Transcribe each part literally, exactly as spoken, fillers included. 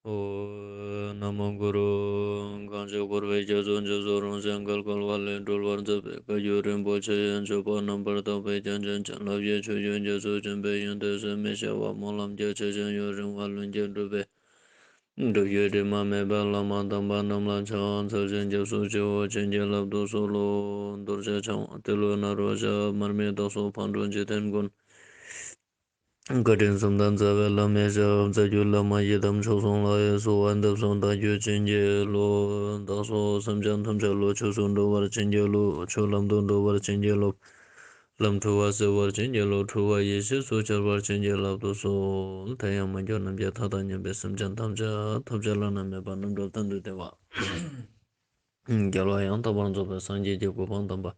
ཨོ། ན་མོ་གུ་རུ། གང་ཞིག་འཁོར་བའི་རྒྱ་མཚོ་འཇིགས་སུ་རུང་ཞིང་བརྒལ་དཀའ་བ་ལས་སྒྲོལ་བར་མཛད་པའི་བཀའ་བརྒྱུད་རིན་པོ་ཆེ་ཡི་མཆོད་པ་རྣམ་པར་དག་པའི་རྒྱན་ཅན་བྱིན་རླབས་ཀྱི་ཆུ་རྒྱུན་རྒྱ་མཚོ་ཆེན་པོའི་ཡོན་ཏན་ཟད་མི་ཤེས་པ་སྨོན་ལམ་རྒྱ་ཆེ་ཞིང་ཡུན་རིང་བ་ལྷུན་གྱིས་གྲུབ་པའི་སྒྲུབ་བརྒྱུད་དྲི་མ་མེད་པའི་བླ་མ་དམ་པ་རྣམས་ལ་ཕྱག་འཚལ་ཞིང་སྐྱབས་སུ་མཆིའོ། བྱིན་གྱིས་བརླབ་ཏུ་གསོལ་ལོ། རྡོ་རྗེ་འཆང་དབང་ཏེ་ལོ་ནཱ་རོ་ཞབས། མར་མི་དྭགས་པོ་ཕག་གྲུ་འཇིག་རྟེན་མགོན། བཀའ་དྲིན་གསུམ་ལྡན་རྩ་བའི་བླ་མའི་ཞབས། རྩ་བརྒྱུད་བླ་མ་ཡི་དམ་མཆོག་གསུམ་ལ་གསོལ་བ་འདེབས་སོ། བདག་རྒྱུད་བྱིན་གྱིས་རློབས། བདག་སོགས་སེམས་ཅན་ཐམས་ཅད་བློ་ཆོས་སུ་འགྲོ་བར་བྱིན་གྱིས་རློབས། ཆོས་ལམ་དུ་འགྲོ་བར་བྱིན་གྱིས་རློབས། ལམ་འཁྲུལ་བ་སེལ་བར་བྱིན་གྱིས་རློབས། འཁྲུལ་བ་ཡེ་ཤེས་སུ་འཆར་བར་བྱིན་གྱིས་བརླབ་ཏུ་གསོལ། དེ་ཡང་མ་གྱུར་ནམ་མཁའི་མཐའ་དང་མཉམ་པའི་སེམས་ཅན་ཐམས་ཅད་ཐོབ་བྱ་བླ་ན་མེད་པ་རྣམ་གྲོལ་གཏན་དུ་བདེ་བ། རྒྱལ་བ་ཡང་དག་པར་རྫོགས་པའི་སངས་རྒྱས་ཀྱི་གོ་འཕང་དམ་པ།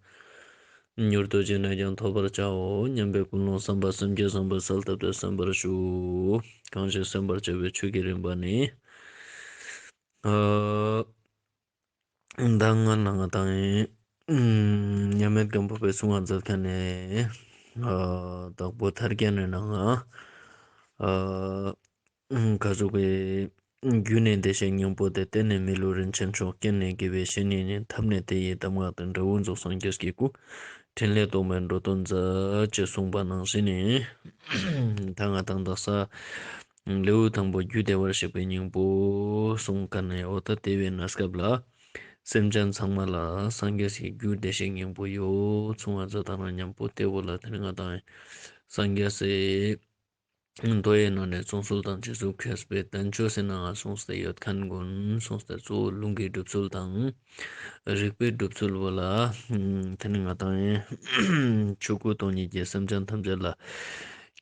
མྱུར་དུ་ཅི་ནས་ཀྱང་ཐོབ་པར་བྱའོ་སྙམ་པའི་ཀུན་སློང་བསམ་པ་སེམས་བསྐྱེད་བཟང་པོས་གསལ་བཏབ་སྟེ་གསན་པར་ཞུ། གང་ཞིག་གསན་པར་བྱ་བའི་ཆོས་ཀྱི་རིམ་པ་ནི། ཨ། ད་སྔོན་ལ་ང་དང་ཡིན། མཉམ་མེད་སྒམ་པོ་པའི་གསུང་བ་མཛད་མཁན་ནས། ཨ། དྭགས་པོ་ཐར་རྒྱན་ནས་ནང་ང་། ཨ། ག་ཟུག་གི། རྒྱུ་ནི་བདེ་གཤེགས་སྙིང་པོ་སྟེ། རྟེན་ནི་མི་ལུས་རིན་ཆེན་མཆོག་རྐྱེན་ནི་དགེ་བའི་བཤེས་གཉེན་ཡིན། ཐབས་ནི་དེ་ཡི་གདམས་ངག་སྟེ། འབྲས་བུ་རྫོགས་སངས་རྒྱས་ཀྱི་སྐུ། ཕྲིན་ལས་རྟོག་མེད་འགྲོ་དོན་མཛད། ཅེས་གསུངས་པ་ནང་བཞིན་ནི། ད་ང་དང་དག་ས། ལེའུ་དང་པོ་རྒྱུ་བདེ་བར་གཤེགས་པའི་སྙིང་པོ་གསུངས་མཁན་ནས། འོ་ད་དེ་བས་ན་སྐབས་ལ། སེམས་ཅན་ཚང་མ་ལ་སངས་རྒྱས་ཀྱི་རྒྱུ་བདེ་གཤེགས་སྙིང་པོ་ཡོད་གསུང་བ་མཛད་དང་ན་མཉམ་པོ་དེ་བོ་ལ་དེ་ནི་ང་དང་སངས་རྒྱས་སི། མདོ་ཡི་ནང་ནས་གསུང་སྲོལ་དང་རྗེས་སུ་མཁས་པའི་བསྟན་བཅོས་སི་ནང་གསུངས་ཏེ་ཡོད་མཁན་ཀུན་གསུངས་ཏེ། གཙོ་བོ་ལུང་གི་སྒྲུབ་ཚུལ་དང་། རིགས་པའི་སྒྲུབ་ཚུལ་བོ་ལ། དེ་ནི་ང་དང་ཆོས་སྐུ་སྟོང་ཉིད་ཀྱིས་སེམས་ཅན་ཐམས་ཅད་ལ་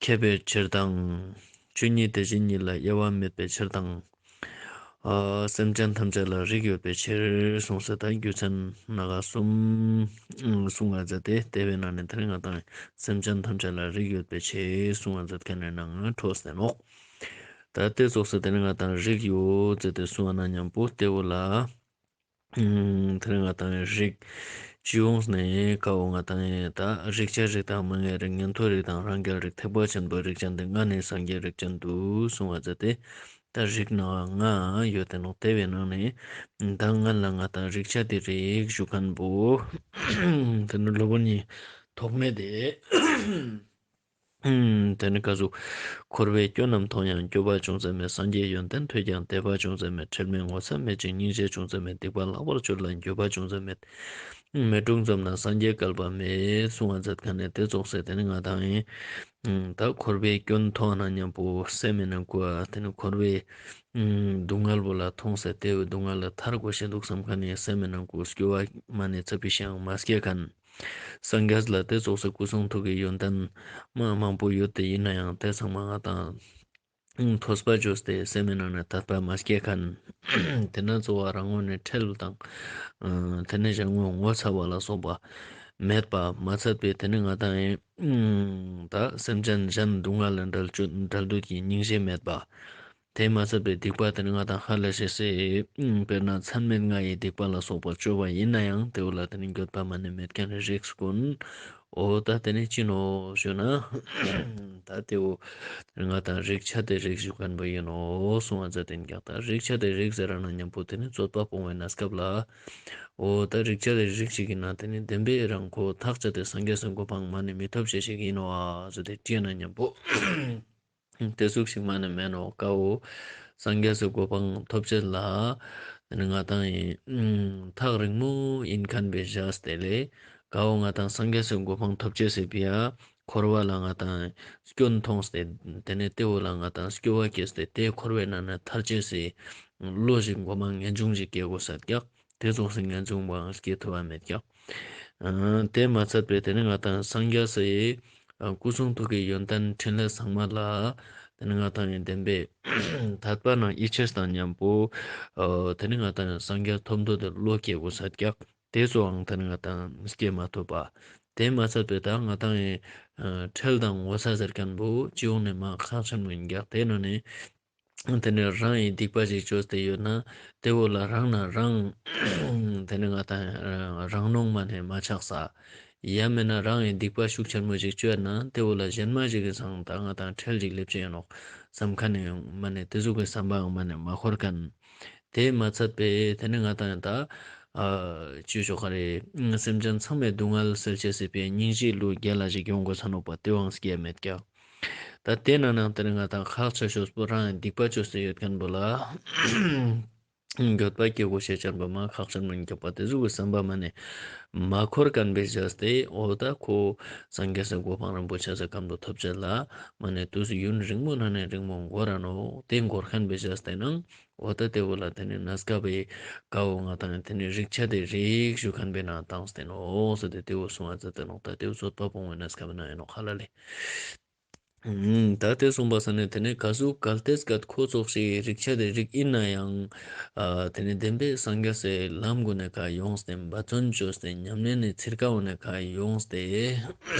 ཁྱབ་པའི་ཕྱིར་དང་། ཆོས་ཉིད་དེ་བཞིན་ཉིད་ལ་དབྱེ་བ་མེད་པའི་ཕྱིར་དང་། ཨ། སེམས་ཅན་ཐམས་ཅད་ལ་རིགས་ཡོད་པའི་ཕྱིར་གསུངས་ས། ད་རྒྱུ་མཚན་སྣ་ཁ་གསུམ་གསུང་བ་མཛད་དེ། དེ་བས་ན་ནི་དེ་རིང་ང་དང་སེམས་ཅན་ཐམས་ཅད་ལ་རིགས་ཡོད་པའི་ཕྱིར་གསུང་བ་མཛད་མཁན་ནས་ནང་འཕྲོས་ཏེ་ནོག་ད་དེ་ཙོགས་སུ་དེ་རིང་ང་དང་རིགས་ཡོད་ཟེར་ཏེ་གསུང་བ་ན་མཉམ་པོ་དེ་བོ་ལ། ཨུམ། དེ་རིང་ང་དང་རིགས་སྤྱི་ཡོངས་ནས་ཀ་བོ་ང་དང་ད་རིགས་ཆད་རིགས་དང་མ་ངེས་རིགས། ཉན་ཐོས་རིགས་དང་རང་རྒྱལ་རིགས། ཐེག་པ་ཆེན་པོའི་རིགས་ཅན་ཏེ། ལྔ་ནི་སངས་རྒྱས་རིགས་ཅན་དུ་གསུང་བ་མཛད་དེ། ད་རིགས་ནང་ལྔ་ཡོད་དེ་ནོག་དེ་བའི་ནང་ནས་ད་སྔོན་ལ་ང་དང་རིགས་ཆད་དེ་རིགས་ཞུ་མཁན་པོ། དེ་ནི་སློབ་དཔོན་ཉིད་ཐོགས་མེད་དེ། དེ་ནི་ག་ཟུག་འཁོར་བའི་སྐྱོན་རྣམས་མཐོང་ཡང་འགྱོད་པ་ཅུང་ཟད་མེད། སངས་རྒྱས་ཡོན་ཏན་ཐོས་ཀྱང་དད་པ་ཅུང་ཟད་མེད། ཁྲེལ་མེད་ངོ་ཚ་མེད་ཅིང་སྙིང་རྗེ་ཅུང་ཟད་མེད། སྡིག་པ་ལྷག་པར་སྤྱོད་ལ་འགྱོད་པ་ཅུང་ཟད་མེད། མེད་དྲུག་འཛོམས་ན་སངས་རྒྱས་སྐལ་པ་མེད། གསུང་བ་མཛད་མཁན་ནས་དེ་ཙོགས་སེ་དེ་ནི་ང་དང་ཡིན། ད་འཁོར་བའི་སྐྱོན་མཐོང་ན་མཉམ་པོ་སེམས་མི་ནང་ཁུ་དེ་ནི་འཁོར་བའི་སྡུག་བསྔལ་བོ་ལ་མཐོང་སེ་དེ་བའི་སྡུག་བསྔལ་ལ་ཐར་དགོས་ཤེས་འདུག་བསམ་མཁན་ནི་སེམས་མི་ནང་ཁུ་སྐྱོ་བ་མ་ནི་ཚ་པི་ཤང་མ་སྐྱེ་མཁན། སངས་རྒྱས་ལ་དེ་ཙོགས་སེ་སྐུ་གསུང་ཐུགས་ཀྱི་ཡོན་ཏན་མ་མང་པོ་ཡོད་དེ་ཡིན་ན་ཡང་དེ་ཚང་མ་ང་དང་ཐོས་པ་བཅོས་ཏེ་སེམས་མི་ནང་ནས་དད་པ་མ་སྐྱེ་མཁན། དེ་ན་གཙོ་བོ་རང་ངོས་ནས་ཁྲེལ་དང་། དེ་ནས་གཞན་ངོས་ངོ་ཚ་བ་ལ་སོགས་པ་མེད་པ་མ་ཚད་པའི་དེ་ནི་ང་དང་ཡིན། ད་སེམས་ཅན་གཞན་སྡུག་བསྔལ་ལས་འབྲལ་བཅུ་འབྲལ་འདོད་ཀྱི་སྙིང་རྗེ་མེད་པ། དེ་མ་ཚད་པའི་སྡིག་པ་དེ་ནི་ང་དང་ཧ་ལས་ཤེས་སེ། དཔེར་ན་མཚམས་མེད་ལྔ་ཡི་སྡིག་པ་ལ་སོགས་པ་བཅོས་པ་ཡིན་ན་ཡང་དེ་བོ་ལ་དེ་ནི་འགྱོད་པ་མ་ནི་མེད་མཁན་རིགས་ཀུན། འོ་ད་དེ་ནི་ཅི་ནོ་ཞུ་ན། ད་དེ་བོ་ང་དང་རིགས་ཆད་དེ་རིགས་ཞུ་མཁན་པོ་ཡིན་ནོ་གསུང་བ་མཛད་དེ་ཀྱང་ད་རིགས་ཆད་དེ་རིགས་ཟེར་ར་ན་མཉམ་པོ་དེ་ནི་རྩོད་པ་སྤོང་བའི་གནས་སྐབས་ལ། འོ་ད་རིགས་ཆད་དེ་རིགས་ཤིག་ཡིན་ན་དེ་ནི་བདེན་པའི་རང་ཁོ་ཐག་ཆད་དེ་སངས་རྒྱས་སུ་གོ་འཕང་མ་ནི་མི་ཐོབ་བྱེད་ཞིག་ཡིན་ནོ་ཨ་ཟེར་ཏེ་དྲིས་ན་མཉམ་པོ། དེ་ཟུག་ཞིག་མ་ནི་མེད་ནོ་ཀ་འོ། སངས་རྒྱས་སུ་གོ་འཕང་ཐོབ་ཅེས་ལ། དེ་ནི་ང་དང་ཡིན། ཐག་རིང་མོ་ཡིན་མཁན་པའི་བཞག་སྟེ་ལས། ཀ་འོ་ང་དང་སངས་རྒྱས་སུ་གོ་འཕང་ཐོབ་ཅེས་སི་ཕི་ཡ། འཁོར་བ་ལ་ང་དང་སྐྱོན་མཐོང་སྟེ། དེ་ནས་དེ་འོ་ལ་ང་དང་སྐྱོ་བ་སྐྱེས་ཏེ་དེ་འཁོར་བའི་ནང་ནས་ཐར་ཅེས་སི། བློ་ཞིག་མགོ་མ་ངེས་འབྱུང་ཞིག་སྐྱེ་དགོས་ས་ཀྱག་དེ་ཙོགས་སི་ངེས་འབྱུང་བའང་སྐྱེ་ཐུབ་པ་མེད་ཀྱག་ཨ། དེ་མ་ཚད་པའི་དེ་ནི་ང་དང་སངས་རྒྱས་སི། ཨ། སྐུ་གསུང་ཐུགས་ཀྱི་ཡོན་ཏན་ཕྲིན་ལས་ཚང་མ་ལ། དེ་ནི་ང་དང་ཡིན་བདེན་པའི། དད་པ་ནང་ཡིད་ཆེས་དང་མཉམ་པོ། ཨ། དེ་ནི་ང་དང་སངས་རྒྱས་ཐོབ་འདོད་དེ་བློ་སྐྱེ་དགོས་ས་ཀྱག་དེ་ཚོའང་དེ་ནི་ང་དང་སྐྱེ་མ་ཐུབ་པ། དེ་མ་ཚད་པའི་ད་ང་དང་ཡིན། ཨ། ཁྲེལ་དང་ངོ་ཚ་ཟེར་མཁན་པོ་སྤྱི་ཡོངས་ནས་མ་ཁག་ཆེན་མོ་ཡིན་ཀྱག་དེ་ནང་ནས། དེ་ནས་རང་ཡི་སྡིག་པ་ཞིག་བཅོས་ཏེ་ཡོད་ན། དེ་བོ་ལ་རང་ན་རང་། དེ་ནས་ང་དང་རང་ནོངས་མ་ནས་མ་ཆགས་ས། ཡང་མིན་ན་རང་ཡི་སྡིག་པ་ཤུགས་ཆེན་མོ་ཞིག་བཅོས་ན་དེ་བོ་ལ་གཞན་མ་ཞིག་གི་སང་ད་ང་དང་ཁྲེལ་ཞིག་སླེབས་ཀྱི་ཡོད་ནོག་བསམ་མཁན་ནི་མ་ནི་དེ་ཟུག་གི་བསམ་པའང་མ་ནི་མ་འཁོར་མཁན། དེ་མ་ཚད་པའི་དེ་ནི་ང་དང་ད་ཨ་ཅི་ཞུ་ག་རེ། སེམས་ཅན་ཚང་མའི་སྡུག་བསྔལ་སེལ་བྱེད་སྲིད་པའི་སྙིང་རྗེའི་བློ་རྒྱ་ལ་ཞིག་ཡོང་དགོས་ས་ནོག་པ་དེ་བའང་སྐྱེ་མེད་ཀྱང་། ད་དེ་ན་ནང་དེ་ནི་ང་དང་ཁག་ཆེ་ཤོས་པོ་རང་སྡིག་པ་བཅོས་ཏེ་ཡོད་མཁན་པོ་ལ། འགྱོད་པ་སྐྱེ་དགོས་ཤེས་ཅན་པོ་མ་ཁག་ཅན་མ་འགྱོད་པ་དེ་ཟུག་གི་བསམ་པ་མ་ནི་མ་འཁོར་མཁན་པའི་བྱས་ཏེ། འོ་ད་ཁོ་སངས་རྒྱས་སི་གོ་འཕང་རིན་པོ་ཆེ་ཟེར་མཁན་པོ་ཐོབ་བྱེད་ལ་མ་ནི་དུས་སུ་ཡུན་རིང་མོ་ན་ནི་རིང་མོ་འགོར་ར་ནོག་དེ་འགོར་མཁན་པའི་བྱས་ཏེ་ནང་འོ་ད་དེ་བོ་ལ་དེ་ནི་གནས་སྐབས་པའི་དཀའ་བོ་ང་དང་དེ་ནི་རིག་ཆ་དེ་རིག་ཞུ་མཁན་པའི་ནང་བཏང་སྟེ་ནོག་ཟེར་ཏེ་དེ་བོ་གསུང་བ་མཛད་དེ་ནོག་ད་དེ་བོ་བཟོད་པ་སྤོང་བའི་གནས་སྐབས་ན་ཡིན་ནོག་ཧ་ལ་ལེ། ཨུམ། ད་དེ་གསུངས་པ་ས་ནས་དེ་ནས་ག་ཟུག་གལ་ཏེ་སྐད་ཁོ་ཚོགས་ཤིག་རིག་ཆ་དེ་རིག་ཡིན་ན་ཡང་། ཨ། དེ་ནས་བདེན་པའི་སངས་རྒྱས་སའི་ལམ་སྒོ་ནས་ཁ་ཡོངས་ཏེ་འབད་བརྩོན་བཅོས་ཏེ་ཉམས་ལེན་ནི་ཚིར་ཀ་འོ་ནས་ཁ་ཡོངས་ཏེ།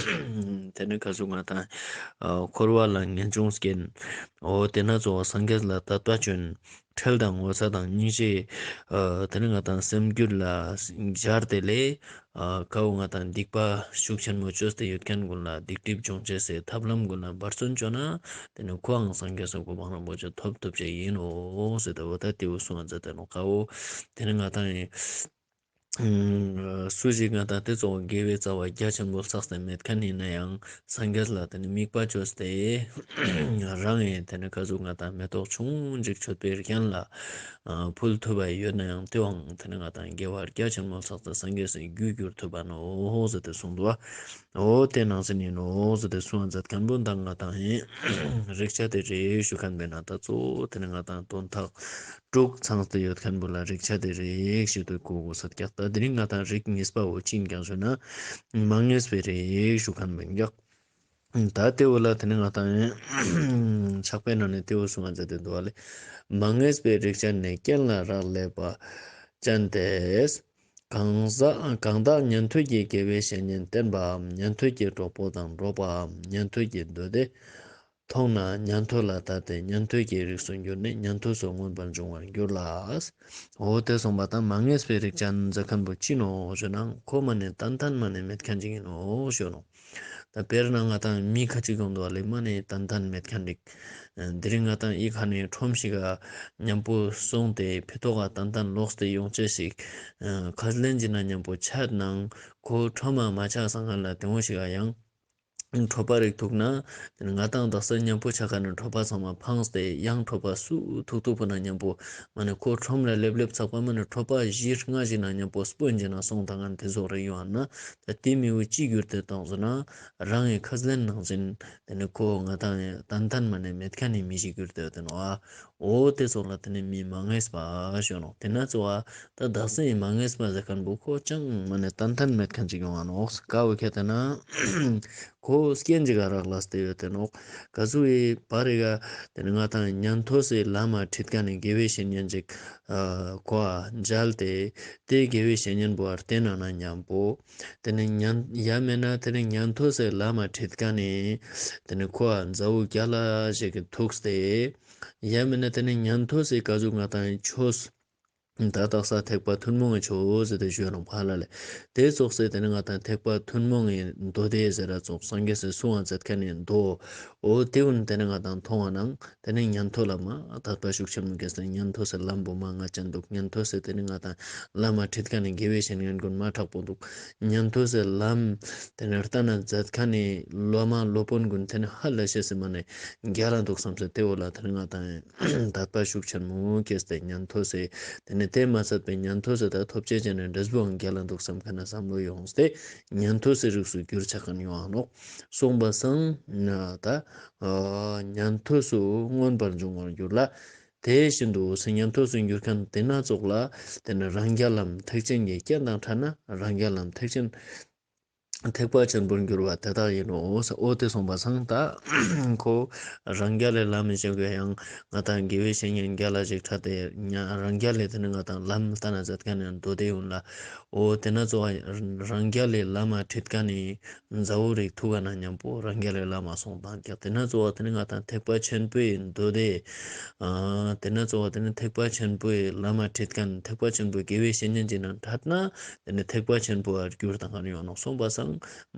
དེ་ནས་ག་ཟུག་ང་དང་། ཨ། འཁོར་བ་ལ་ངེས་འབྱུང་སྐྱེན། འོ་དེ་ན་གཙོ་བོ་སངས་རྒྱས་ལ་དད་པ་བཅོན། ཁྲེལ་དང་ངོ་ཚ་དང་སྙིང་རྗེ། ཨ། དེ་ནས་ང་དང་སེམས་རྒྱུད་ལ་སྦྱར་ཏེ་ལས། ཨ། ཀའོ་ང་དང་སྡིག་པ་ཤུགས་ཆེན་མོ་བཅོས་ཏེ་ཡོད་མཁན་ཀུན་ལ་སྡིག་སྒྲིབ་སྦྱོང་བྱེད་སའི་ཐབས་ལམ་ཀུན་ལ་འབད་བརྩོན་བཅོས་ན། དེ་ནི་ཁོའང་སངས་རྒྱས་སི་གོ་འཕང་རིན་པོ་ཆེ་ཐོབ་ཐུབ་ཅེས་ཡིན་ནོ་ཟེར་ཏེ་འོ་ད་དེ་བོ་གསུངས་མཛད་དེ་ནོག་ཀའོ། དེ་ནི་ང་དང་ཡིན། ཨུམ། སུ་ཞིག་ང་དང་དེ་ཚོ་དགེ་བའི་རྩ་བ་རྒྱ་ཆེན་པོ་བསགས་ཏེ་མེད་མཁན་ཡིན་ན་ཡང་སངས་རྒྱས་ལ་དེ་ནི་དམིགས་པ་བཅོས་ཏེ། རང་ཡིན་དེ་ནི་ག་ཟུག་ང་དང་མེ་ཏོག་ཆུང་ཅིག་མཆོད་པའི་རྒྱན་ལ། ཨ། ཕུལ་ཐུབ་པ་ཡོད་ན་ཡང་དེའང་དེ་ནི་ང་དང་དགེ་བ་རྒྱ་ཆེན་མོ་བསགས་ཏེ་སངས་རྒྱས་སི་རྒྱུར་གྱུར་ཐུབ་པ་ནོ་ཟེར་ཏེ་གསུངས་འདུག་བ། འོ་དེ་ནང་བཞིན་ཡིན་ནོ་ཟེར་ཏེ་གསུངས་མཛད་མཁན་པོ་འདི་ང་དང་ཡིན། རིག་ཆ་དེ་རེད་ཞུ་མཁན་པས་ན་ད་གཙོ་བོ་དེ་ནི་ང་དང་དོན་དག་དྲུག་ཚང་སྟེ་ཡོད་མཁན་པོ་ལ་རིག་ཆ་དེ་རེད་ཞུ་དུས་གོ་དགོས་ས་ཀྱག་ད་དེ་རིང་ང་དང་རིག་ངེས་པ་འོ་ཅི་ཡིན་ཀྱང་ཞུ་ན་མ་ངེས་པའི་རེད་ཞུ་མཁན་པས་ཀྱག་ད་དེ་བོ་ལ་དེ་ནི་ང་དང་ཡིན་ཕྱག་དཔེ་ནང་ནས་དེ་བོ་གསུངས་པ་མཛད་དེ་འདུག་བ་ལེ། མ་ངེས་པའི་རིག་ཆ་ནི་རྐྱེན་ལ་རག་ལས་པ་ཅན་ཏེ། གང་ཟག་གང་དག་ཉན་ཐོས་ཀྱི་དགེ་བའི་བཤེས་གཉེན་བསྟེན་པའམ་ཉན་ཐོས་ཀྱི་གྲོགས་པོ་དང་འགྲོགས་པའམ་ཉན་ཐོས་ཀྱི་མདོ་སྡེ་མཐོང་ན་ཉན་ཐོས་ལ་ལྟ་སྟེ་ཉན་ཐོས་ཀྱི་རིགས་སུ་གྱུར་ནས་ཉན་ཐོས་སུ་མངོན་པར་འབྱུང་བར་འགྱུར་ལ། འོ་དེ་གསུངས་པ་དང་མ་ངེས་པའི་རིག་ཅན་མཛད་མཁན་པོ་ཅི་ནོ་ཞུ་ན་ཁོ་མ་ནི་ཏན་ཏན་མ་ནི་མེད་མཁན་ཅིག་ཡིན་ནོ་ཞུ་ནོ། ད་དཔེར་ན་ང་དང་མི་ཁ་ཅིག་ཡོང་འདུག་བ་ལེ། མ་ནི་ཏན་ཏན་མེད་མཁན་རིགས། དེ་རིང་ང་དང་ཨི་ཁ་ནས་ཁྲོམ་ཞིག་ག་མཉམ་པོ་སོང་སྟེ་ཕི་ཏོག་ག་ཏན་ཏན་ལོག་སྟེ་ཡོང་ཅེས་ཤིག་ཁ་ལེན་གྱི་ན་མཉམ་པོ་ཆད་ནང་ཁོ་ཁྲོམ་མ་མ་ཆགས་སང་ང་ལ་དེ་འོ་ཞིག་ག་ཡང་། གྲོད་པ་རིག་ཐུག་ན། ང་དང་དག་ས་མཉམ་པོ་ཆ་ཁ་ནས་གྲོད་པ་ཚང་མ་འཕངས་ཏེ་ཡང་གྲོད་པ་སུ་ཐུག་ཐུག་པོ་ན་མཉམ་པོ། མ་ནི་ཁོ་ཁྲོམ་ལ་སླེབས་སླེབས་ཚགས་པ་མ་ནི་གྲོད་པ་བཞི་ལྔ་ཞིག་ན་མཉམ་པོ་སྤོན་གྱི་ན་སོང་དང་ང་དེ་ཚོ་རེ་ཡོང་ན། ད་དེ་མི་བུ་ཅི་གྱུར་ཏེ་བཏང་སོང་ན། རང་གི་ཁ་ལེན་ནང་བཞིན། དེ་ནི་ཁོ་ང་དང་ཡང་ཏན་ཏན་མ་ནི་མེད་མཁན་ནི་མི་ཞིག་གྱུར་ཏེ་ཡོད་དེ་ནོ་ཨ། འོ་དེ་ཚོ་ལ་དེ་ནི་མི་མ་ངེས་པ་ཞུ་ནོ། དེ་ན་ཚོ་ཨ། ད་དག་ས་ཡི་མ་ངེས་པ་ཟེར་མཁན་པོ་ཁོ་ཅང་མ་ནི་ཏན་ཏན་མེད་མཁན་ཅིག་ཡོང་ང་ནོ། ཀ་བོ་ཁྱེད་དེ་ན། ཁོ་སྐྱེན་ཅིག་ག་རག་ལས་ཏེ་ཡོད་དེ་ནོ། ག་ཟུག་ཡི་བར་རི་ག་དེ་ནི་ང་དང་ཉན་ཐོས་སི་ལམ་མ་ཁྲིད་མཁན་ནི་དགེ་བའི་བཤེས་གཉེན་ཅིག་ཁོ་ཨ་མཇལ་ཏེ། དེ་དགེ་བའི་བཤེས་གཉེན་པོ་ཨར་བསྟེན་ན་ན་མཉམ་པོ། དེ་ནི་ཉན་ཡ་མེད་ན་དེ་ནི་ཉན་ཐོས་སི་ལམ་མ་ཁྲིད་མཁན་ནི། དེ་ནི་ཁོ་ཨ་མཛའ་བོ་རྒྱ་ལ་ཞིག་གི་ཐུགས་ཏེ། ཡ་མེད་ན་དེ་ནི་ཉན་ཐོས་སི་ག་ཟུག་ང་དང་ཆོས། ད་དག་ས་ཐེག་པ་ཐུན་མོང་གི་ཆོས་ཟེར་ཏེ་ཞུ་ཡ་ནོ་ཕ་ལ་ལེ། དེ་ཙོགས་སེ་དེ་ནི་ང་དང་ཐེག་པ་ཐུན་མོང་གི་མདོ་སྡེ་ཟེར་ར་ཙོགས་སངས་རྒྱས་སི་གསུང་བ་མཛད་མཁན་ནི་མདོ། འོ་དེ་བོ་ནི་དེ་ནི་ང་དང་མཐོང་བ་ནང་དེ་ནི་ཉན་ཐོས་ལ་མ་དད་པ་ཤུགས་ཆེན་མོ་སྐྱེས་ཏེ་ཉན་ཐོས་སི་ལམ་བོ་མ་ང་ཅན་འདུག་ཉན་ཐོས་སི་དེ་ནི་ང་དང་ལམ་མ་ཁྲིད་མཁན་ནི་དགེ་བའི་བཤེས་གཉེན་ཀུན་མ་དྲག་པོ་འདུག་ཉན་ཐོས་སི་ལམ་དེ་ནི་ལྟ་ན་མཛད་མཁན་ནི་སློབ་མ་སློབ་དཔོན་ཀུན་དེ་ནི་ཧ་ལས་ཤེས་སི་མ་ནི་རྒྱ་ལ་འདུག་བསམ་སྟེ་དེ་བོ་ལ་དེ་ནི་ང་དང་དད་པ་ཤུགས་ཆེན་མོ་སྐྱེས་ཏེ་ཉན་ཐོས་སི། དེ་ནས་དེ་མ་ཚད་པའི་ཉན་ཐོས་སི་ད་ཐོབ་བྱ་བྱས་ནས་འབྲས་བུའང་རྒྱ་ལ་འདུག་བསམ་མཁན་ན་བསམ་བློ་ཡོངས་ཏེ་ཉན་ཐོས་སི་རིགས་སུ་གྱུར་ཆ་མཁན་ཡོང་ཨ་ནོག་གསུངས་པ་སང་ན་ད་ཉན་ཐོས་སུ་མངོན་པར་འབྱུང་བར་འགྱུར་ལ། དེ་བཞིན་དུ་སེམས་ཉན་ཐོས་སུ་འགྱུར་མཁན་དེ་སྣ་ཚོགས་ལ་དེ་ནི་རང་རྒྱལ་ལམ་ཐེག་ཆེན་གྱི་རྐྱེན་དང་ཕྲད་ན་རང་རྒྱལ་ལམ་ཐེག་ཆེན། ཐེག་པ་ཆེན་པོར་འགྱུར་བ་དེ་དག་ཡིན་ནོ། འོ་དེ་གསུངས་པ་སང་ད་ཁོ་རང་རྒྱལ་ལས་ལམ་མི་བྱེད་དགོས་ཡང་ང་དང་དགེ་བའི་བཤེས་གཉེན་རྒྱ་ལ་ཞིག་ཕྲད་དེ་ཉ་རང་རྒྱལ་ལས་དེ་ནི་ང་དང་ལམ་ལྟ་ན་མཛད་མཁན་ནི་མདོ་སྡེ་ཡོང་ལ། འོ་དེ་ན་གཙོ་བ་རང་རྒྱལ་ལས་ལམ་མ་ཁྲིད་མཁན་ནི་མཛའ་བོ་རིགས་ཐུག་ག་ན་མཉམ་པོ་རང་རྒྱལ་ལས་ལམ་མ་སོང་དང་ཀྱང་དེ་ན་གཙོ་བ་དེ་ནི་ང་དང་ཐེག་པ་ཆེན་པོའི་མདོ་སྡེ། ཨ། དེ་ན་གཙོ་བོ་དེ་ནི་ཐེག་པ་ཆེན་པོའི་ལམ་མ་ཁྲིད་མཁན་ཐེག་པ་ཆེན་པོའི་དགེ་བའི་བཤེས་གཉེན་གྱི་ནང་ཕྲད་ན་དེ་ནི་ཐེག་པ་ཆེན་པོ་བར་གྱུར་དང་ག་ནི་ཡོང་ནོ་གསུངས་པ་ས་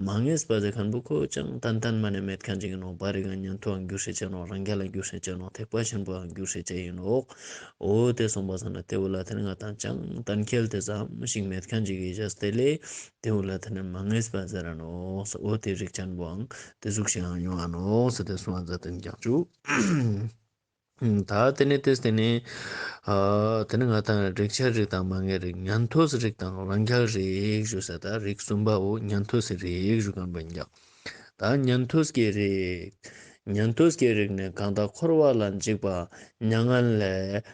མ་ངེས་པ་ཟེར་མཁན་པོ་ཁོ་ཅང་ཏན་ཏན་མ་ནས་མེད་མཁན་ཅིག་ཡིན་ནོག། པ་རིག་ག་ཉན་ཐོས་འགྱུར་ཤེས་ཅན་ནོག། རང་རྒྱལ་ལ་འགྱུར་ཤེས་ཅན་ནོག། ཐེག་པ་ཆེན་པོའང་འགྱུར་ཤེས་ཅན་ཡིན་ནོག། འོ་དེ་སོང་པ་སང་ན་དེ་བོ་ལ་དེ་ནི་ང་དང་ཅང་ཏན་ཁེལ་དེ་ཙམ་ཞིག་མེད་མཁན་ཅིག་ཡིན་ཤས་དེ་ལས་དེ་བོ་ལ་དེ་ནི་མ་ངེས་པ་ཟེར་ར་ནོག། འོ་དེ་རིགས་ཅན་པོའང་དེ་ཟུག་ཞིག་ཡང་ཡོང་ཨ་ནོག་ཟེར་དེ་གསུང་བ་མཛད་དེ་འགྱངས་བཅུག། ད་དེ་ནས་དེ་དེ་ནས་ཨ་དེ་ནས་ང་དང་རིགས་ཆད་རིགས་དང་མ་ངེས་རིགས། ཉན་ཐོས་རིགས་དང་རང་རྒྱལ་རིགས་ཞུ་ས། ད་རིགས་གསུམ་པའོ་ཉན་ཐོས་རིགས་ཞུ་མཁན་པོ་ཡིན་ཀྱང་། ད་ཉན་ཐོས་ཀྱི་རིགས། ཉན་ཐོས་ཀྱི་རིགས་ནི་གང་དག་འཁོར་བ་ལ་འཇིགས་པ་མྱ་ངན་ལས་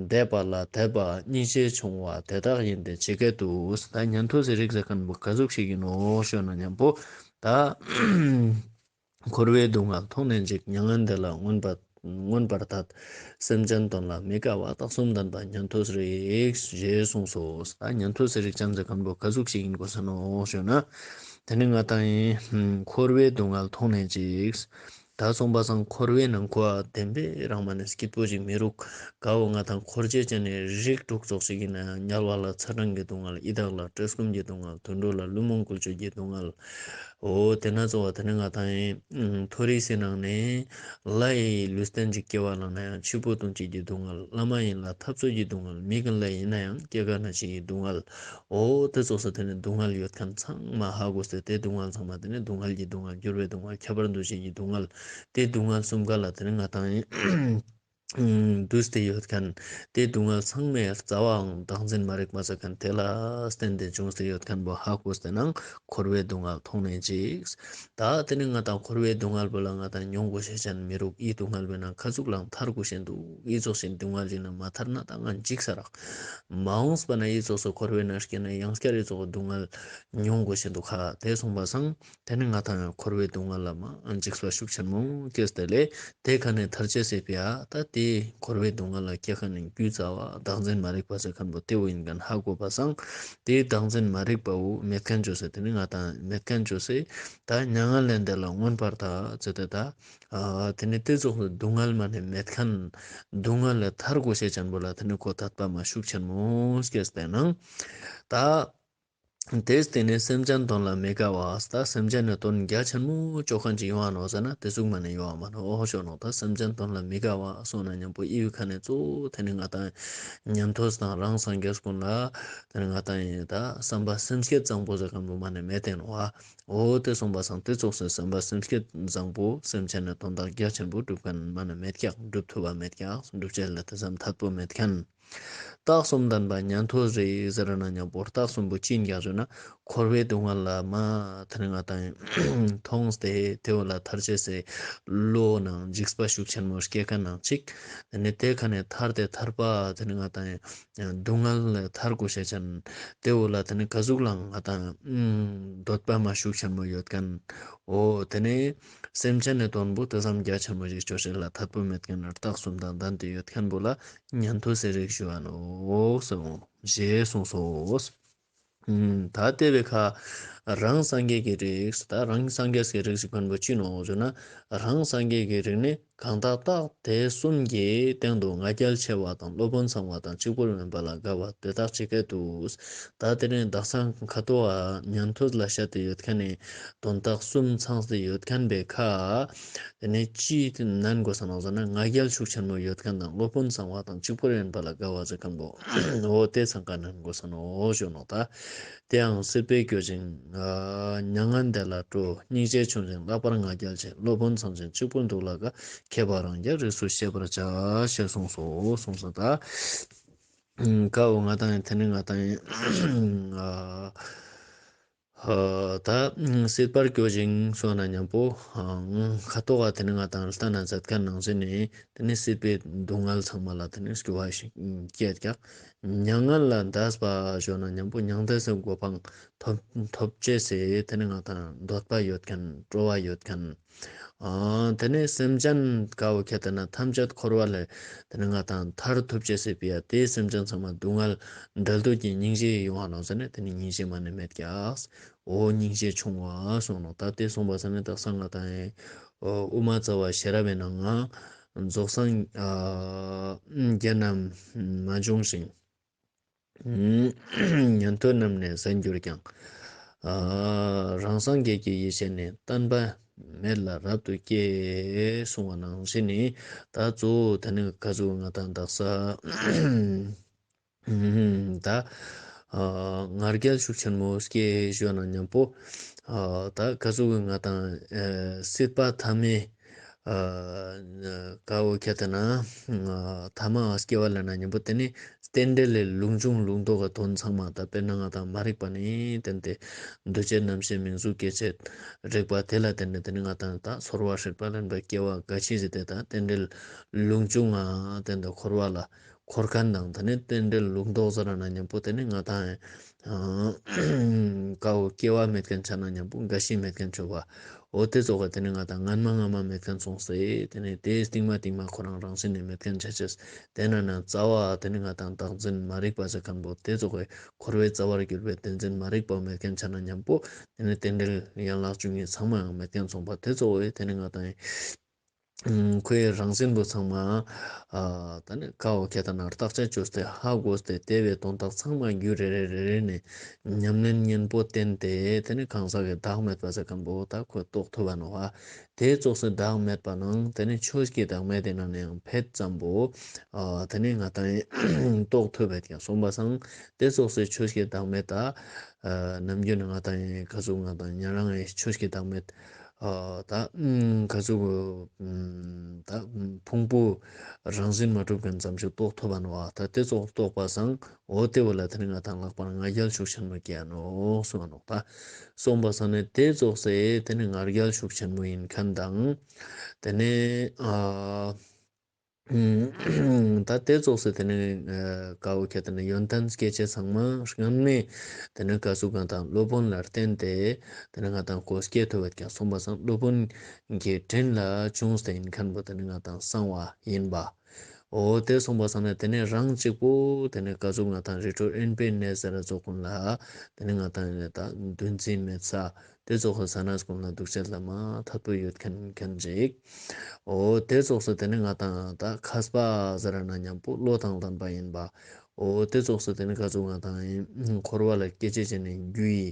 འདས་པ་ལ་དད་པ་སྙིང་རྗེ་ཆུང་བ་དེ་དག་ཡིན་ཏེ། ཇི་སྐད་དུ། ད་ཉན་ཐོས་ཀྱི་རིགས་ཟེར་མཁན་པོ་ག་ཟུག་ཞིག་ཡིན་ནོ་ཞུ་ན་མཉམ་པོ་ད། འཁོར་བའི་སྡུག་བསྔལ་མཐོང་ནས་འཇིགས། མྱ་ངན་འདས་ལ་མངོན་པ་མངོན་པར་དད། སེམས་ཅན་དོན་ལ་མི་དགའ་བ། རྟགས་གསུམ་ལྡན་པ་ཉན་ཐོས་རིགས། ཞེས་གསུངས་སོ། ད་ཉན་ཐོས་སི་རིགས་ཅན་ཟེར་མཁན་པོ་ག་ཟུག་ཞིག་ཡིན་དགོས་ས་ནོ་ཞུ་ན། དེ་ནི་ང་དང་ཡིན་འཁོར་བའི་སྡུག་བསྔལ་མཐོང་ནས་འཇིགས། ད་སོང་པ་སང་འཁོར་བའི་ནང་ཁོ་བདེན་པའི་རང་མ་ནས་སྐྱིད་པོ་ཞིག་མི་རུག། ག་བོ་ང་དང་འཁོར་བཅས་ཅན་ནི་རིགས་དྲུག་ཙོགས་ཞིག་ཡིན་ན་ཡང་། དམྱལ་བ་ལ་ཚ་གྲང་གི་སྡུག་བསྔལ། ཡི་དྭགས་ལ་བཀྲེས་སྐོམ་གྱི་སྡུག་བསྔལ། དུད་འགྲོ་ལ་བླུན་རྨོངས་བཀོལ་སྤྱོད་ཀྱི་སྡུག་བསྔལ། འོ་དེ་ན་གཙོ་བོ་དེ་ནི་ང་དང་ཡིན་མཐོ་རིས་སི་ནང་ནས་ལྷ་ཡི་ལུས་རྟེན་ཅིག་སྐྱེ་བ་བླངས་ན་ཡང་འཆི་འཕོ་ལྟུང་བྱེད་ཀྱི་སྡུག་བསྔལ། ལྷ་མ་ཡིན་ལ་འཐབ་རྩོད་ཀྱི་སྡུག་བསྔལ། མི་གི་ལྷ་ཡིན་ན་ཡང་སྐྱེ་རྒ་ན་འཆི་ཡི་སྡུག་བསྔལ། འོ་དེ་ཙོགས་སུ་དེ་ནི་སྡུག་བསྔལ་ཡོད་མཁན་ཚང་མ་ཧ་གོ་སྟེ། དེ་སྡུག་བསྔལ་ཚང་མ་དེ་ནི་སྡུག་བསྔལ་གྱི་སྡུག་བསྔལ། འགྱུར་བའི་སྡུག་བསྔལ། ཁྱབ་པ་འདུ་བྱེད་ཀྱི་སྡུག་བསྔལ། དེ་སྡུག་བསྔལ་གསུམ་ཀ་ལ་དེ་ནི་ང་དང་ཡིན། འདུས་ཏེ་ཡོད་མཁན་དེ་སྡུག་བསྔལ་ཚང་མའི་རྩ་བའང་བདག་འཛིན་མ་རིག་པ་ཟེར་མཁན་དེ་ལ་བརྟེན་ཏེ་བྱུང་སྟེ་ཡོད་མཁན་པོ་ཧ་གོ་སྟེ་ནང་འཁོར་བའི་སྡུག་བསྔལ་མཐོང་ནས་འཇིགས། ད་དེ་ནི་ང་དང་འཁོར་བའི་སྡུག་བསྔལ་པོ་ལ་ང་དང་མྱོང་དགོས་ཤེས་ཅན་མི་རུག། ཨི་སྡུག་བསྔལ་པོའི་ནང་ག་ཟུག་ལའང་ཐར་དགོས་ཤེས་འདུག། ཨི་ཙོགས་ཤིག་སྡུག་བསྔལ་ཅིག་ནང་མ་ཐར་ན་ད་ང་འཇིགས་ས་རག། མ་འོངས་པ་ན་ཨི་ཙོགས་སུ་འཁོར་བའི་ནང་སྐྱེས་ན་ཡང་བསྐྱར་ཨི་ཙོགས་སྡུག་བསྔལ་མྱོང་དགོས་ཤེས་འདུག་ཁ། དེ་སོང་པ་སང་དེ་ནི་ང་དང་ཡང་འཁོར་བའི་སྡུག་བསྔལ་ལ་མ་འཇིགས་པ་ཤུགས་ཆེན་མོ་སྐྱེས་ཏེ་ལས། དེ་ཁ་ནས་ཐར་ཅེས་སི་ཕི་ཡ་ད་དེ་འཁོར་བའི་སྡུག་བསྔལ་ལ་སྐྱེ་ཁ་ནས་རྒྱུ་རྩ་བ་བདག་འཛིན་མ་རིག་པ་ཟེར་མཁན་པོ་དེ་བོ་ཡིན་མཁན་ཧ་གོ་པ་སང་། དེ་བདག་འཛིན་མ་རིག་པ་བོ་མེད་མཁན་བཅོས་སེ། དེ་ནི་ང་དང་མེད་མཁན་བཅོས་སེ། ད་མྱ་ངན་ལས་འདས་ལ་མངོན་པར་དད་ཟེར་ཏེ་ད། ཨ་དེ་ནི་དེ་ཙོགས་སྡུག་བསྔལ་མ་ནས་མེད་མཁན། སྡུག་བསྔལ་ལས་ཐར་དགོས་ཤེས་ཅན་པོ་ལ་དེ་ནི་ཁོ་དད་པ་མ་ཤུགས་ཆེན་མོ་སྐྱེས་ཏེ་ནང་། ད། དེས་དེ་ནས་སེམས་ཅན་དོན་ལ་མི་དགའ་བ། ད་སེམས་ཅན་ནི་དོན་རྒྱ་ཆེན་མོ་ཅོ་མཁན་ཅིག་ཡོང་བ་ནོ་ཟེར་ན་དེ་ཟུག་མ་ནས་ཡོང་བ་མ་ནོ་ཞོ་ནོ། ད་སེམས་ཅན་དོན་ལ་མི་དགའ་བ་སོང་ན་མཉམ་པོ་ཨི་བི་ཁ་ནས་གཙོ་བོ་དེ་ནི་ང་དང་ཉན་ཐོས་དང་རང་སངས་རྒྱས་ཀུན་ལ་དེ་ནི་ང་དང་ཡིན་ད་བསམ་པ་སེམས་བསྐྱེད་བཟང་པོ་ཟེར་མཁན་པོ་མ་ནས་མེད་དེ་ནོ་བ། འོ་དེ་སོང་པ་སང་དེ་ཙོགས་སེ་བསམ་པ་སེམས་བསྐྱེད་བཟང་པོ་སེམས་ཅན་ནི་དོན་དག་རྒྱ་ཆེན་པོ་སྒྲུབ་མཁན་མ་ནས་མེད་ཀྱག། སྒྲུབ་ཐུབ་པ་མེད་ཀྱག། སྒྲུབ་བྱེད་ལ་དེ་ཙམ་དད་པོ་མེད་མཁན། རྟགས་གསུམ་ལྡན་པ་ཉན་ཐོས་རིགས་ཟེར་ན་མཉམ་པོ་རྟགས་གསུམ་པོ་ཅི་ཡིན་ཀྱང་ཞུ་ན། འཁོར་བའི་སྡུག་བསྔལ་ལ་མ་དེ་ནི་ང་དང་མཐོང་སྟེ་དེ་བོ་ལ་ཐར་ཅེས་སི་བློ་ནང་འཇིགས་པ་ཤུགས་ཆེན་མོ་སྐྱེ་མཁན་ནང་གཅིག། དེ་ནི་དེ་ཁ་ནས་ཐར་ཏེ་ཐར་པ་དེ་ནི་ང་དང་སྡུག་བསྔལ་ལས་ཐར་དགོས་ཤེས་ཅན། དེ་བོ་ལ་དེ་ནི་ག་ཟུག་ལའང་ང་དང་འདོད་པ་མ་ཤུགས་ཆེན་མོ་ཡོད་མཁན། འོ་དེ་ནི་སེམས་ཅན་ནི་དོན་པོ་དེ་ཙམ་རྒྱ་ཆེན་མོ་ཞིག་ཅོ་ཤེས་ལ་དད་པོ་མེད་མཁན་ན་རྟགས་གསུམ་དང་ལྡན་ཏེ་ཡོད་མཁན་པོ་ལ་ཉན་ཐོས་སི་རིགས་ཞུ་བ་ནོ་གསུངས་ཞེས་གསུངས་སོ། ཨུམ། ད་དེ་བའི་ཁ་རང་སངས་རྒྱས་ཀྱི་རིགས། ད་རང་སངས་རྒྱས་ཀྱི་རིགས་ཞུ་མཁན་པོ་ཅི་ནོ་ཞུ་ན། རང་སངས་རྒྱས་ཀྱི་རིགས་ནི་གང་དག་རྟགས་དེ་གསུམ་གྱི་སྟེང་དུ་ང་རྒྱལ་ཆེ་བ་དང་སློབ་དཔོན་ཚང་བ་དང་གཅིག་པུར་དབེན་པ་ལ་དགའ་བ་དེ་དག་ཇི་སྐད་དུ། ད་དེ་ནི་བདག་སང་ཁ་ཐོག་ཉན་ཐོས་ལ་བཤད་དེ་ཡོད་མཁན་ནི་དོན་དག་གསུམ་ཚང་སྟེ་ཡོད་མཁན་པའི་ཁ། དེ་ནས་ཅི་ནན་དགོས་ས་ནོ་ཟེར་ན། ང་རྒྱལ་ཤུགས་ཆེན་མོ་ཡོད་མཁན་དང་སློབ་དཔོན་ཚང་བ་དང་གཅིག་པུར་དབེན་པ་ལ་དགའ་བ་ཟེར་མཁན་པོ། འོ་དེ་ཚང་ཀ་ནན་དགོས་ས་ནོ་ཞུ་ནོ། ད་དེའང་སྲིད་པའི་གོས་ཅན། མྱ་ངན་འདས་ལ་སྤྲོ། སྙིང་རྗེ་ཆུང་ཞིང་ལྷག་པར་ང་རྒྱལ་ཆེ། སློབ་དཔོན་ཚང་ཞིང་གཅིག་པུར་འདུག་ལ་དགའ། མཁས་པ་རང་རྒྱལ་རིགས་སུ་ཤེས་པར་བྱ། ཞེས་གསུངས་སོ། གསུངས་སོ། ད་ཀའོ་ང་དང་ཡིན་དེ་ནི་ང་དང་ཡིན། ཨ། ད་སྲིད་པར་སྐྱོ་ཞིང་སོང་ན་མཉམ་པོ་ཁ་ཐོག་ག་དེ་ནི་ང་དང་ལྟ་ན་མཛད་མཁན་ནང་བཞིན་ནི་དེ་ནི་སྲིད་པའི་སྡུག་བསྔལ་ཚང་མ་ལ་དེ་ནི་སྐྱོ་བ་ཞིག་སྐྱེས་ཀྱང་། མྱ་ངན་ལས་འདས་པ་ཞུ་ན་མཉམ་པོ་མྱང་འདས་སའི་གོ་འཕང་ཐོབ་ཐོབ་ཅེས་སི་དེ་ནི་ང་དང་འདོད་པ་ཡོད་མཁན་སྤྲོ་བ་ཡོད་མཁན། ཨ། དེ་ནས་སེམས་ཅན་ཀའོ་ཁྱེད་ལྟ་ན་ཐམས་ཅད་འཁོར་བ་ལས་དེ་ནི་ང་དང་ཐར་ཐུབ་ཅེས་སི་ཕི་ཡ་དེ་སེམས་ཅན་ཚང་མ་སྡུག་བསྔལ་བྲལ་འདོད་ཀྱི་སྙིང་རྗེ་ཡོང་བ་ནོ་ཟེར་ནས་དེ་ནི་སྙིང་རྗེ་མ་ནས་མེད་ཀྱག། འོ་སྙིང་རྗེ་ཆུང་བ་གསུངས་ནོ། ད་དེ་གསུངས་པ་ཟེར་ནས་དག་ས་ང་དང་ཨེ་དབུ་མ་རྩ་བ་ཤེས་རབ་པའི་ནང་ང་རྫོགས་སངས་ཨ་རྒྱས་རྣམས་མ་བྱུང་ཞིང་། ཉན་ཐོས་རྣམས་ནི་ཟད་འགྱུར་ཀྱང་། ཨ་རང་སངས་རྒྱས་ཀྱི་ཡེ་ཤེས་ནི། བརྟན་པ་མེད་ལ་རབ་ཏུ་སྐྱེ། གསུངས་པ་ནང་བཞིན་ནི། ད་གཙོ་བོ་དེ་ནི་ག་ཟུག་ང་དང་དག་ས། ད་ཨ་ང་རྒྱལ་ཤུགས་ཆེན་མོ་སྐྱེ་ཞུ་ན་མཉམ་པོ། ཨ་ད་ག་ཟུག་གི་ང་དང་ཨ་སྲིད་པ་ཐ་མའི་ཨ་ཀ་བོ་ཁྱེད་ལྟ་ན་ཨ་ཐ་མ་སྐྱེ་བ་ལ་ན་མཉམ་པོ་དེ་ནི་རྟེན་འབྲེལ་ལས་ལུགས་འབྱུང་ལུགས་ལྡོག་གི་དོན་ཚང་མ། ད་དཔེར་ན་ང་དང་མ་རིག་པ་ནི་བརྟེན་ཏེ་འདུ་བྱེད་རྣམ་ཤེས་མིང་གཟུགས་སྐྱེ་མཆེད་རེག་པ་དེ་ལ་བརྟེན་ནས་དེ་ནི་ང་དང་ད་ཚོར་བ་སྲིད་པ་ལེན་པ་སྐྱེ་བ་རྒ་ཤི་ཟེར་ཏེ་ད་རྟེན་འབྲེལ་ལུགས་འབྱུང་ང་བརྟེན་ཏེ་འཁོར་བ་ལ་འཁོར་མཁན་དང་། དེ་ནི་རྟེན་འབྲེལ་ལུགས་ལྡོག་ཟེར་ན་མཉམ་པོ་དེ་ནི་ང་དང་ཀ་བོ་སྐྱེ་བ་མེད་མཁན་ཆ་ན་མཉམ་པོ་རྒ་ཤི་མེད་མཁན་ཆོག་པ། འོ་དེ་ཙོགས་ཀ་དེ་ནི་ང་དང་སྔན་མ་སྔ་མ་མེད་མཁན་སོང་སེ། དེ་ནི་དེའི་རྟིང་མ་རྟིང་མ་ཁོ་རང་རང་བཞིན་ནས་མེད་མཁན་ཆ་ཆེས། དེ་ན་ན་རྩ་བ་དེ་ནི་ང་དང་བདག་འཛིན་མ་རིག་པ་ཟེར་མཁན་པོ་དེ་ཙོགས་ཀ་འཁོར་བའི་རྩ་བར་གྱུར་པའི་བདེན་འཛིན་མ་རིག་པ་མེད་མཁན་ཆ་ན་མཉམ་པོ་དེ་ནི་རྟེན་འབྲེལ་ཡན་ལག་བཅུ་གཉིས་ཚང་མའང་མེད་མཁན་སོང་པ་དེ་ཙོགས་ཀ་དེ་ནི་ང་དང་ཁོའི་རང་བཞིན་པོ་ཚང་མ། ཨ་ད་ནི་ཀ་བོ་ཁྱེད་ལྟ་ན་བརྟག་དཔྱད་བཅོས་ཏེ་ཧ་གོ་སྟེ་དེ་བས་དོན་དག་ཚང་མ་རྒྱུད་རེ་རེ་རེ་རེ་ནས་ཉམས་ལེན་གཉེན་པོ་བསྟེན་ཏེ་དེ་ནི་གང་ཟག་གི་བདག་མེད་པ་ཟེར་མཁན་པོ་ད་ཁོས་རྟོགས་ཐུབ་པ་ནོ། ཨ་དེ་ཙོགས་སེ་བདག་མེད་པ་ནང་དེ་ནི་ཆོས་ཀྱི་བདག་མེད་དེ་ནང་ནས་ཡང་ཕེད་ཙམ་པོ། ཨ་དེ་ནི་ང་དང་རྟོགས་ཐུབ་པས་ཀྱང་སོང་པ་སང་དེ་ཙོགས་སེ་ཆོས་ཀྱི་བདག་མེད་ད། ཨ་ནམ་རྒྱུན་ནི་ང་དང་ཡིན་ག་ཟུག་ང་དང་ཉན་རང་ཡིན་ཆོས་ཀྱི་བདག་མེད། ཨ་ད་ཨུམ་ག་ཟུག་ཨུམ་ད་ཕུང་པོ་རང་བཞིན་མ་གྲུབ་མཁན་ཙམ་ཞིག་རྟོགས་ཐུབ་པ་ནོ། ཨ་ད་དེ་ཙོགས་རྟོགས་པ་སང་འོ་དེ་བོ་ལ་དེ་ནི་ང་དང་ལྷག་པར་ང་རྒྱལ་ཤུགས་ཆེན་མོ་སྐྱེ་ནོ་གསུངས་པ་ནོ། ད་གསུངས་པ་སང་ནི་དེ་ཙོགས་སེ་དེ་ནི་ང་རྒྱལ་ཤུགས་ཆེན་མོ་ཡིན་མཁན་དང་། དེ་ནི་ཨ། ད་དེ་ཙོགས་སེ་དེ་ནི་ཀ་བོ་ཁྱེད་ལྟ་ན་ཡོན་ཏན་སྐྱེ་མཆེད་ཚང་མ་སྔན་མའི་དེ་ནི་ག་ཟུག་གང་དང་སློབ་དཔོན་ལ་བརྟེན་ཏེ་དེ་ནི་ང་དང་ཁོ་སྐྱེ་ཐུབ་པ་ཀྱང་སོང་པ་སང་སློབ་དཔོན་གྱི་དྲིན་ལ་བྱུང་སྟེ་ཡིན་མཁན་པོ་དེ་ནི་ང་དང་གསང་བ་ཡིན་པ། འོ་དེ་སོང་པ་སང་ནི་དེ་ནི་རང་གཅིག་པོ་དེ་ནི་ག་ཟུག་ང་དང་རི་ཁྲོད་དབེན་པའི་གནས་ཟེར་ར་ཙོགས་ཀུན་ལ་དེ་ནི་ང་དང་ད་འདུ་འཛི་མེད་ས། དེ་ཙོགས་ས་ན་ཀུན་ལ་འདུ་བྱེད་ལ་མ་ཐད་པོ་ཡོད་མཁན་མཁན་ཅིག་འོ་དེ་ཙོགས་སུ་དེ་ནི་ང་དང་ད་མཁས་པ་ཟེར་ན་མཉམ་པོ་བློ་དང་ལྡན་པ་ཡིན་པ། འོ་དེ་ཙོགས་སུ་དེ་ནི་ག་ཟུག་ང་དང་ཡིན་འཁོར་བ་ལ་སྐྱེ་མཆེད་ཅན་ནི་རྒྱུ་ཡི་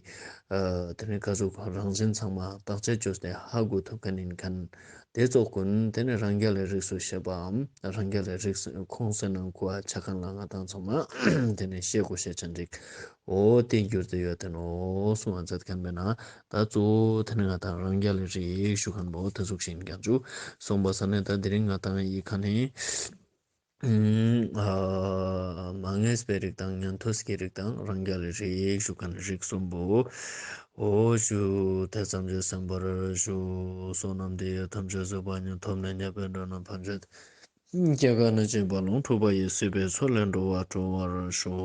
ཨ་དེ་ནི་ག་ཟུག་རང་བཞིན་ཚང་མ་བརྟག་དཔྱད་བཅོས་ཏེ་ཧ་གོ་ཐུབ་མཁན་ཡིན་མཁན། དེ་ཙོགས་ཀུན་དེ་ནི་རང་རྒྱལ་ལས་རིགས་སུ་བཤད་པའམ་རང་རྒྱལ་ལས་རིགས་སུ་ཁོངས་སུ་ནང་ཁུ་བ་ཆ་མཁན་ལ་ང་དང་ཚང་མ་དེ་ནི་ཤེས་དགོས་ཤེས་ཅན་ཅིག་འོ་དེ་འགྱུར་དུ་ཡོད་དེ་ནོ་གསུང་བ་མཛད་མཁན་མེད་ན། ད་གཙོ་བོ་དེ་ནི་ང་དང་རང་རྒྱལ་ལས་རིགས་ཞུ་མཁན་པོ་དེ་ཟུག་ཤིང་ཀྱང་ཅུ། གསུངས་པ་ས་ནས་ད་དེ་རིང་ང་དང་ཡི་ཁ་ནས་ཨ་མ་ངེས་པའི་རིགས་དང་ཉན་ཐོས་ཀྱི་རིགས་དང་རང་རྒྱལ་ལས་རིགས་ཞུ་མཁན་རིགས་གསུམ་པོ། འོ་ཞུ་དེ་ཙམ་གྱིས་གསན་པར་ཞུ། བསོད་ནམས་འདི་ཡིས་ཐམས་ཅད་གཟིགས་པ་ཉིད། ཐོབ་ནས་ཉེས་པའི་དགྲ་རྣམས་ཕམ་བྱས་ཏེ། སྐྱེ་རྒ་ན་འཆིའི་རྦ་ཀློང་འཁྲུགས་པ་ཡི། སྲིད་པའི་མཚོ་ལས་འགྲོ་བ་སྒྲོལ་བར་ཤོག།